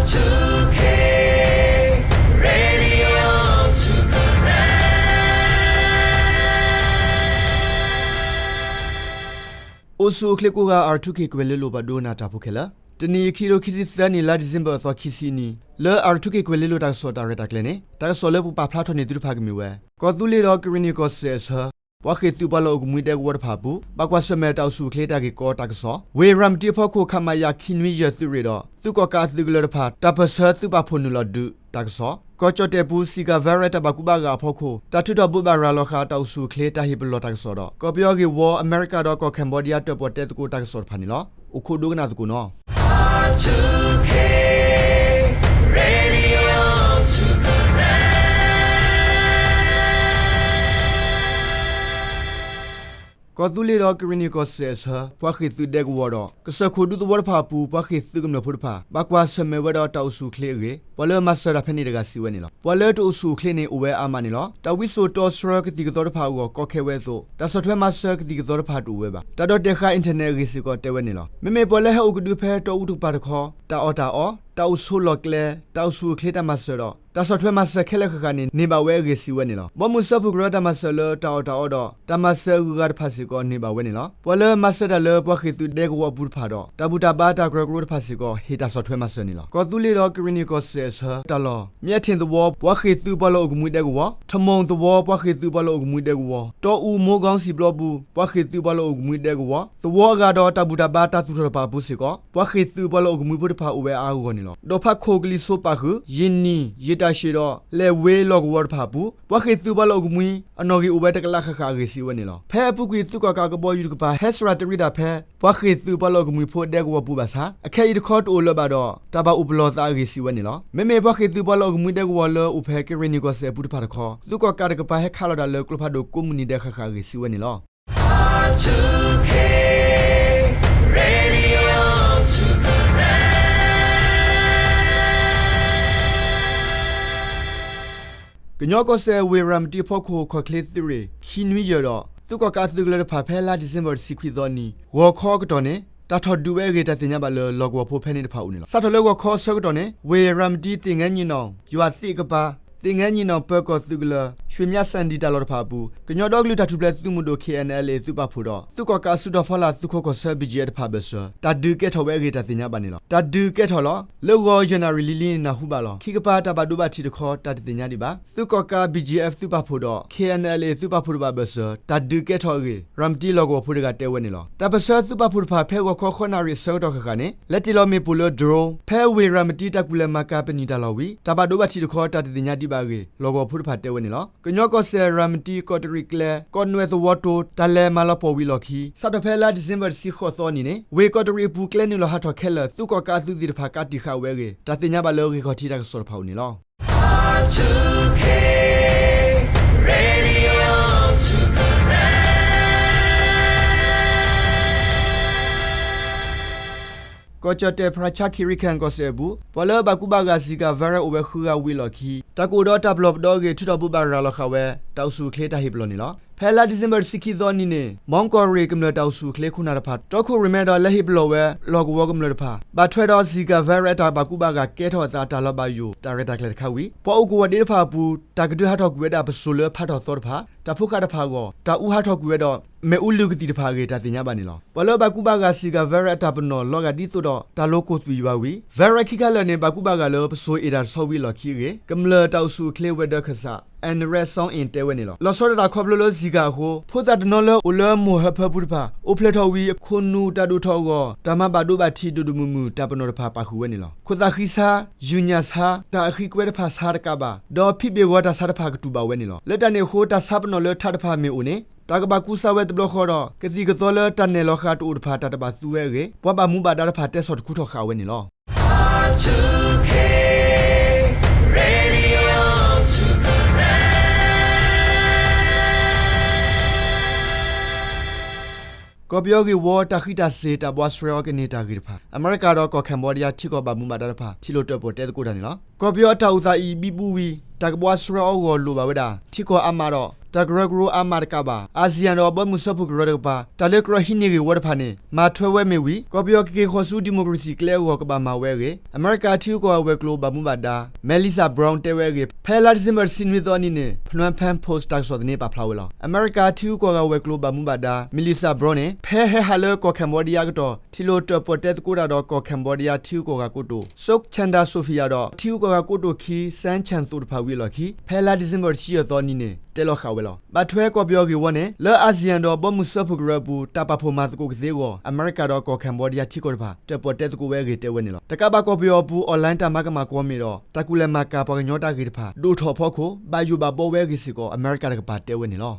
အိၣ်ဆူၣ်အိၣ်ချ့ကိးဂၤ R two K ကွဲၤလ့လိၤ ပှၤဒိကနၣ်တၢ်ဖိခဲလၢာ်, တနံၤအံၤ ခံကထိခံဆံသၢနံၣ် လါဒံၣ်စ့ဘၢၣ် အသီခံဆံနံၤ လၢ R two K ကွဲၤလ့လိၤတၢ်ကစီၣ်တၢ်ရဲၣ်တၢ်ကျဲၤန့ၣ် တၢ်ကစီၣ်လၢပကပာ်ဖျါထီၣ်န့ၢ်သုတဖၣ်ကမ့ၢ်ဝဲ ကီၢ်သူလ့ၤဒီးကရ့ၣ်နံၣ်ကီၢ်စဲၣ်အဆၢ ပှၤဃ့ၢ်သုးပှၤလီၢ်အိၣ်ကမှံဒဲကဝီၤတဖၣ်အပူၤ ဘၣ်ကွၢ်ဆၢၣ်မဲာ်တၢ်အိၣ်ဆူၣ်အိၣ်ချ့တၢ်ဂ့ၢ်ကီတၢ်ကစီၣ်, ဝ့ၢ်ရၤမတံအဖီခိၣ် ခမရ ခံနွံယဲၢ်သုးရ့ၣ်ဒီး သုးကီၣ်ကးအသုးကလၢၤတဖၣ် တၢ်ပၢၢ်ဆၢသုးပာ်ဖှိၣ်နုာ်လီၤဒုးတၢ်ကစီၣ်, ကီၢ်ကၠီၣ်တဲၣ်ပူၤ စံၣ်ကၤဝဲရဲတၢ်ဘၣ်ကူဘၣ်ဂာ်အဖီခိၣ် တၢ်ထုးထီၣ်ဘိးဘၣ်ရၤလီၤဃာ်တၢ်အိၣ်ဆူၣ်အိၣ်ချ့တၢ်ဟ့ၣ်ပလီၢ်တၢ်ကစီၣ်ဒီး ကီၢ်ပယီၤဂ့ၢ်ဝီ အမဲရကၤဒီးကီၢ် Cambodia တၢၣ်ပီၣ်တဲသကိးတၢ်ကစီၣ်တဖၣ်န့ၣ်လီၤ. အိၣ်ခိးဒိကနၣ်သကိးနီၤ. ကီၢ်သူလ့ၤဒီးကရ့ၣ်နံၣ်ကီၢ်စဲၣ်အဆၢ ပှၤဃ့ၢ်သုးဒဲကဝီၤဒီး ကစၢၢ်ခိၣ်ဒူသဝီတဖၣ်အပူၤ ပှၤဃ့ၢ်သုးကမျၢၢ်ဖိတဖၣ် ဘၣ်ကွၢ်ဆၢၣ်မဲာ်ဝဲဒီးတၢ်အိၣ်ဆူၣ်အိၣ်ချ့အဂ့ၢ် ပှၤလၢမၤစၢၤတၢ်ဖဲန့ၣ်တဂၤစံးဝဲန့ၣ်လီၤ. ပှၤလၢတအိၣ်ဆူၣ်အိၣ်ချ့န့ၣ် အိၣ်ဝဲအါမးန့ၣ်လီၤ. တၢ်ဝံစိာ်တီဆှၢကသံၣ်ကသီတဖၣ်အဂီၢ် ကီခဲဝဲအသိး တၢ်ဆီၣ်ထွဲမၤစၢၤကသံၣ်ကသီတဖၣ်တအိၣ်ဝဲဘၣ်. တၢ်ဒီၣ်တဲာ်ဃာ် internet အဂ့ၢ်စ့ၢ်ကီးတဲဝဲန့ၣ်လီၤ. မ့မ့ၢ်ပှၤလၢဟဲအိၣ်ကဒုဖဲတီအူတကပၤတခီ တၢ်အီၣ်တၢ်အီ, တၢ်အိၣ်ဆိးလီၢ်ကျဲ, တၢ်အိၣ်ဆူၣ်အိၣ်ချ့တၢ်မၤစၢၤဒီး တၢ်ဆီၣ်ထွဲမၤစၢၤခဲလၢာ်ဃၣ်ဃၣ်န့ၣ် န့ၢ်ဘၣ်ဝဲအဂ့ၢ်စံးဝဲန့ၣ်လီၤ. ဘီမုၢ်စၢဖှိၣ်ကရၢတၢ်မၤစၢၤလၢတၢ်အီၣ်တၢ်အီဒီး တၢ်မၤစၢၤအဂုၤအဂၤတဖၣ်စ့ၢ်ကီးန့ၢ်ဘၣ်ဝဲန့ၣ်လီၤ. ပှၤလၢမၤစၢၤတၢ်လၢပှၤဃ့ၢ်သုးဒဲကဝီၤအပူၤတဖၣ်ဒီး တၢ်ဘူၣ်တၢ်ဘါတၢ်ကရၢကရိတဖၣ်စ့ၢ်ကီး ဟ့ၣ်တၢ်ဆီၣ်ထွဲမၤစၢၤန့ၣ်လီၤ. ကီၢ်သူလ့ၤဒီးကရ့ၣ်နံၣ်ကီၢ်စဲၣ်အဆၢတၢ်လီၢ်, မ့ၢ်အထ့ၣ်သဝီ ပှၤဃ့ၢ်သုးပှၤလီၢ်အိၣ်ကမှံဒဲကဝီၤ, ထမူၣ်သဝီ ပှၤဃ့ၢ်သုးပှၤလီၢ်အိၣ်ကမှံဒဲကဝီၤ, တီအူ မိၢ်ကီစံၣ်ဘျီပူၤ ပှၤဃ့ၢ်သုးပှၤလီၢ်အိၣ်ကမှံဒဲကဝီၤ, သဝီအဂၤဒီးတၢ်ဘူၣ်တၢ်ဘါတၢ်သူၣ်ထီၣ်တဖၣ်အပူၤစ့ၢ်ကီး ပှၤဃ့ၢ်သုးပှၤလီၢ်အိၣ်ကမှံဖိတဖၣ်အိၣ်ဝဲအါအါဂီၢ်ဂီၢ်န့ၣ်လီၤ. ဒီးဖးခိၣ်ကလံၤစိးပာ်ဃုာ် ယ့ၢ်နံၣ် ယ့ၢ်တၢ်ရှ့ၣ်ဒီး လဲၣ်ဝ့လီၢ်ကဝီၤတဖၣ်အပူၤ ပှၤဃ့ၢ်သုးပှၤလီၢ်အိၣ်ကမှံ အနီၣ်ဂံၢ်အိၣ်ဝဲတကလးဃၣ်ဃၣ်အဂ့ၢ်စံးဝဲန့ၣ်လီၤ. ဖဲအပူၤကွံာ် သုးကီၣ်ကးကဘီယူၤတကပၤ ဟဲစှၤတရံးတၢ်ဖဲ ပှၤဃ့ၢ်သုးပှၤလီၢ်အိၣ်ကမှံဖိဒဲကဝီၤပူၤဘၣ်ဆၣ် အခဲအံၤတခီတအိၣ်လၢၤဘၣ်ဒီး တၢ်ဘၣ်အိၣ်ပလီၢ်သးအဂ့ၢ်စံးဝဲန့ၣ်လီၤ. မ့မ့ၢ်ပှၤဃ့ၢ်သုးပှၤလီၢ်အိၣ်ကမှံဒဲကဝီၤလၢအိၣ်ဖဲကရ့ၣ်နံၣ်ကီၢ်စဲၣ်အပူၤတဖၣ်တခီ သုးကီၣ်ကးတကပၤဟဲခးလီၤတၢ်လၢကျိဖးဒိၣ်ကိးမုၢ်နံၤဒဲးဃၣ်ဃၣ်အဂ့ၢ်စံးဝဲန့ၣ်လီၤ. ကညီကီၢ်စဲၣ်ဝ့ၢ်ရၤမတံအဖီခိၣ် ခီၣ်ချ့သုးရ့ၣ် ခံနွံယဲၢ်ဒီး သုးကီၣ်ကးအသုးကလၢၤတဖၣ် ဖဲလါဒံၣ်စ့ဘၢၣ်တဆံခွံသီနံၤ ဂီၤခီအကတီၢ်န့ၣ် တၢ်ထီၣ်ဒုးဝဲအဂ့ၢ် တၢ်သ့ၣ်ညါဘၣ်လၢ လီၢ်ကဝီၤဖိဖဲန့ၣ်တဖၣ်အအိၣ်န့ၣ်လီၤ. စးထီၣ်လၢဂီၤခီအဆၢကတီၢ်န့ၣ် ဝ့ၢ်ရၤမတံ သ့ၣ်ငဲနံၣ်နီၣ် ယွၤသ့ၣ်ကပၤ သ့ၣ်ငဲနံၣ်နီၣ် ပၢၤကီၢ်သုးကလၢၤ ရွှေမြစံဒံ တၢ်လီၢ်တဖၣ်အပူၤ ကညီဒီကလုာ်တၢ်ထူၣ်ဖျဲးသုးမုၢ်ဒိၣ် K N L A သုးပာ်ဖှိၣ်ဒီး သုးကီၣ်ကးအစုတီၤဖီလာ်သုးခိးကီၢ်ဆၢ B G F တဖၣ်အဘၢၣ်စၢၤ တၢ်ဒုးကဲထီၣ်ဝဲအဂ့ၢ် တၢ်သ့ၣ်ညါဘၣ်န့ၣ်လီၤ. တၢ်ဒုးကဲထီၣ်လီၤ. လၢဂီၤယဲၢ်နၣ်ရံၣ်လံၤလံၤန့ၣ် နၢ်ဟူဘၣ်လီၤ. ခံကပၤတၢ်ဘၣ်ဒိဘၣ်ထံးတခီ တၢ်တသ့ၣ်ညါဒံးဘၣ်. သုးကီၣ်ကး B G F သုးပာ်ဖှိၣ်ဒီး K N L A သုးပာ်ဖှိၣ်တဖၣ်အဘၢၣ်စၢၤ တၢ်ဒုးကဲထီၣ်အဂ့ၢ် ရၤမတံလီၢ်ကဝီၤဖိတဂၤတဲဝဲန့ၣ်လီၤ. တၢ်ပၢၢ်ဆၢသုးပာ်ဖှိၣ်တဖၣ် ဖဲဂီၤခီဃုနၣ်ရံၣ်အဆၢကတီၢ်ဃၣ်ဃၣ်န့ၣ် လဲၤတ့ၢ်လီၤမ့ၣ်ပိၢ်လၢ drone ဖဲဝ့ၢ်ရၤမတံတၢ်ကူၣ်လဲၤမၤကၤပနံာ်တၢ်လီၢ်ဝံၤ တၢ်ဘၣ်ဒိဘၣ်ထံးတခီ တၢ်တသ့ၣ်ညါဒံးဘၣ်အဂ့ၢ် လီၢ်ကဝီၤဖိတဖၣ်တဲဝဲန့ၣ်လီၤ. ကညီကီၢ်စဲၣ် ရၤမတံ ကီးတရံးကျဲ ကီးနွဲၣ်သဝီတိၤ တၢ်လဲၤမၤလီၤပှီၢ်ဝံၤအလီၢ်ခံ စးထီၣ်ဖဲလါဒံၣ်စ့ဘၢၣ်တဆံဃိးသီနံၤန့ၣ် ဝ့ၢ်ကီးတရံးအပူၤ ကျဲနုာ်လီၤဟးထီၣ်ခဲလၢာ် သုးကီၣ်ကးအသုးသ့ၣ်တဖၣ် ကးတံာ်ဃာ်ဝဲအဂ့ၢ် တၢ်သ့ၣ်ညါဘၣ်လၢ ဂ့ၢ်ခီၣ်ထံးတၢ်ကစီၣ်တဖၣ်အအိၣ်န့ၣ်လီၤ. ကီၢ်ကၠီၣ်တဲၣ် ဖရၣ်ဆါ ခ့ရံၣ်ခၢၣ်ကီၢ်စဲၣ်အပူၤ ပှၤလၢဘၣ်ကူဘၣ်ဂာ် Zika virus အိၣ်ဝဲဃုဂၤဝံၤအလီၢ်ခံ တၢ်ကအိၣ်ဒီးတၢ်ပလီၢ်ပဒီအဂ့ၢ် ထုးထီၣ်ဘိးဘၣ်ရၤလီၤဃာ်ဝဲ တၢ်အိၣ်ဆူၣ်အိၣ်ချ့တၢ်ဟ့ၣ်ပလီၢ်န့ၣ်လီၤ. ဖဲလါဒံၣ်စ့ဘၢၣ်တဆံခံသီနံၤန့ၣ် မီကီၢ်ရ့ၣ်ကမျၢၢ်တၢ်အိၣ်ဆူၣ်အိၣ်ချ့ခိၣ်နၢ်တဖၣ် တီခိၣ်ရိၣ်မဲဒီးလဲၤဟ့ၣ်ပလီၢ်ဝဲ လီၢ်ကဝီၤကမျၢၢ်တဖၣ် ဘၣ်ထွဲဒီး Zika virus အတၢ်ဘၣ်ကူဘၣ်ဂာ်ကဲထီၣ်အသး တၢ်လီၤဘၣ်ယိၣ် တၢ်ရဲၣ်တၢ်ကျဲၤတခါဝံၤ ပှၤအိၣ်ကဝီၤဒ့တဖၣ်အပူၤ တၢ်ကဒုးဟးထီၣ်ကွံာ်ဝဲဒၣ် ပစိာ်လၢဖးထီၣ်သီတဖၣ်, တၢ်ဖိဃာ်တဖၣ်အဂီၢ် တၢ်အူဟးထီၣ်ကွံာ်ဝဲဒီး မ့ၣ်အူလုၢ်ကသံၣ်တဖၣ်အဂ့ၢ် တၢ်သ့ၣ်ညါဘၣ်န့ၣ်လီၤ. ပှၤလၢဘၣ်ကူဘၣ်ဂာ် Zika virus အတၢ်ပနီၣ် လီၤဂာ်ဒ်သိးဒီး တၢ်လိၤကိၢ်သွံၣ်ယွၤဝံၤ virus ခံခါလၢာ်န့ၣ် ဘၣ်ကူဘၣ်ဂာ်လၢ ပစိာ်အ့ၣ်တၢ်တဆီဝံၤအလီၢ်ခံအဂ့ၢ် ကမျၢၢ်တၢ်အိၣ်ဆူၣ်အိၣ်ချ့ဝဲၤဒၢးခၢၣ်စး Andreas Song Ing တဲဝဲန့ၣ်လီၤ. လီၤဆီဒၣ်တၢ်ခီဖျိလၢ Zika အဃိ ဖိသၣ်တနီၤလၢအိၣ်လၢမိၢ်ဟၢဖၢပူၤတဖၣ် အိၣ်ဖျဲၣ်ထီၣ်ဝံၤ အခိၣ်နူာ်တၢ်ဒိၣ်ထီၣ်အဂီၢ် တၢ်မၤဘၣ်ဒိဘၣ်ထံးဒိၣ်ဒိၣ်မုၢ်မုၢ် တၢ်ပနီၣ်တဖၣ်ပာ်ဃုာ်ဝဲန့ၣ်လီၤ. ခိၣ်သၣ်ဃံဆါ, ယုၢ်ညၣ်ဆါ, တၢ်အဃံကွဲတဖၣ်ဆါတကးဘၣ် ဒီးဖံးဘ့ၣ်ဂီၤတၢ်ဆါတဖၣ်ကတူၢ်ဘၣ်ဝဲန့ၣ်လီၤ. လၢတၢ်န့ၣ်အဃိ တၢ်ဆါပနီၣ်လၢထးတဖၣ်မ့ၢ်အိၣ်န့ၣ် တၢ်ကဘၣ်ကူစါဝဲတဘျီဃီဒီး ကသံၣ်ကသီလၢတၢ်နဲၣ်လီၤဃာ်တအိၣ်တဖၣ် တၢ်တဘၣ်သူဝဲအဂ့ၢ် ပှၤဘၣ်မူဘၣ်ဒါတဖၣ် တဲဆီၣ်တခူထီၣ်ဃာ်ဝဲန့ၣ်လီၤ. ကီၢ်ပယီၤဂ့ၢ်ဝီ တၢ်ဃံးတၢ်စ့ၤ တၢ်ဘှါဆှဲအီၤကန့ၢ်တၢ်ဂ့ၢ်တဖၣ် အမဲရကၤဒီးကီၢ် Cambodia ထံကီၢ်ဘၣ်မူဘၣ်ဒါတဖၣ် ထံၣ်လိာ်တၢၣ်ပီၣ်တဲသကိးတၢ်န့ၣ်လီၤ. ကီၢ်ပယီၤအတၢ်အိၣ်သးအံၤ ဘံဘူဝံၤ တၢ်ကဘှါဆှဲအီၤအဂီၢ်လိၣ်ဘၣ်ဝဲဒၣ် ထံကီၢ်အါမးဒီး တၢ်ကရၢကရိအါမးတကးဘၣ် အၣ်စံၣ်ယၣ်ဒီးဘီမုၢ်စၢဖှိၣ်ကရၢတကပၤ တၢ်လၢကရၢဟံးန့ၢ်ဂ့ၢ်ဝီတဖၣ်န့ၣ် မၤထွဲဝဲမ့ၢ်ဝံၤ ကီၢ်ပယီၤကက့ၤဃီၤဆူဒံၣ်မိၣ်ကရ့ၣ်စံၣ်ကျဲအဂီၢ်ကဘၣ်မၤဝဲအဂ့ၢ် အမဲရကၤထံဂုၤကီၢ်ဂၤဝဲၤကျိၤဘၣ်မူဘၣ်ဒါ Melissa Brown တဲဝဲအဂ့ၢ် ဖဲလါဒံၣ်စ့ဘၢၣ်တဆံနွံသီအနံၤန့ၣ် Phnom Penh Post တၢ်ကစီၣ်သန့ပာ်ဖျါဝဲလီၤ. အမဲရကၤထံဂုၤကီၢ်ဂၤဝဲၤကျိၤဘၣ်မူဘၣ်ဒါ Melissa Brown န့ၣ် ဖဲဟဲဟးလၢကီၢ် Cambodia အကတီၢ် ထံၣ်လိာ်တၢၣ်ပီၣ်တဲသကိးတၢ်ဒီးကီၢ် Cambodia ထံဂုၤကီၢ်ဂၤကိတိာ် Sok Chandar Sophia ဒီးထံဂုၤကီၢ်ဂၤကိတိာ်ခံ Seng Chanh သိးတဖၣ်ဝံၤအလီၢ်ခံ ဖဲလါဒံၣ်စ့ဘၢၣ်တဆံယဲၢ်သီအနံၤန့ၣ် တဲလီၤဃာ်ဝဲလီၤ. ဘၣ်ထွဲကီၢ်ပယီၤဂ့ၢ်ဝီန့ၣ် လၢအၣ်စံၣ်ယၣ်ဒီးဘီမုၢ်စၢဖှိၣ်ကရၢအပူၤ တၢ်ပာ်ဖှိၣ်မၤသကိးကသ့အဂီၢ် အမဲရကၤဒီးကီၢ် Cambodia ထံကီၢ်တဖၣ် တၢၣ်ပီၣ်တဲသကိးဝဲအဂ့ၢ်တဲဝဲန့ၣ်လီၤ. တကးဘၣ်ကီၢ်ပယီၤအပူၤ online တၢ်မၤကမၣ်ကွီၢ်မ့ၢ်ဒီး တၢ်ကူၣ်လဲၤမၤကၤပှၤကညီတၢ်ဂ့ၢ်တဖၣ် ဒိၣ်ထီၣ်အဖီခိၣ် ဘၣ်ယိၣ်ဘၣ်ဘှီဝဲအဂ့ၢ်စ့ၢ်ကီး အမဲရကၤတကပၤတဲဝဲန့ၣ်လီၤ.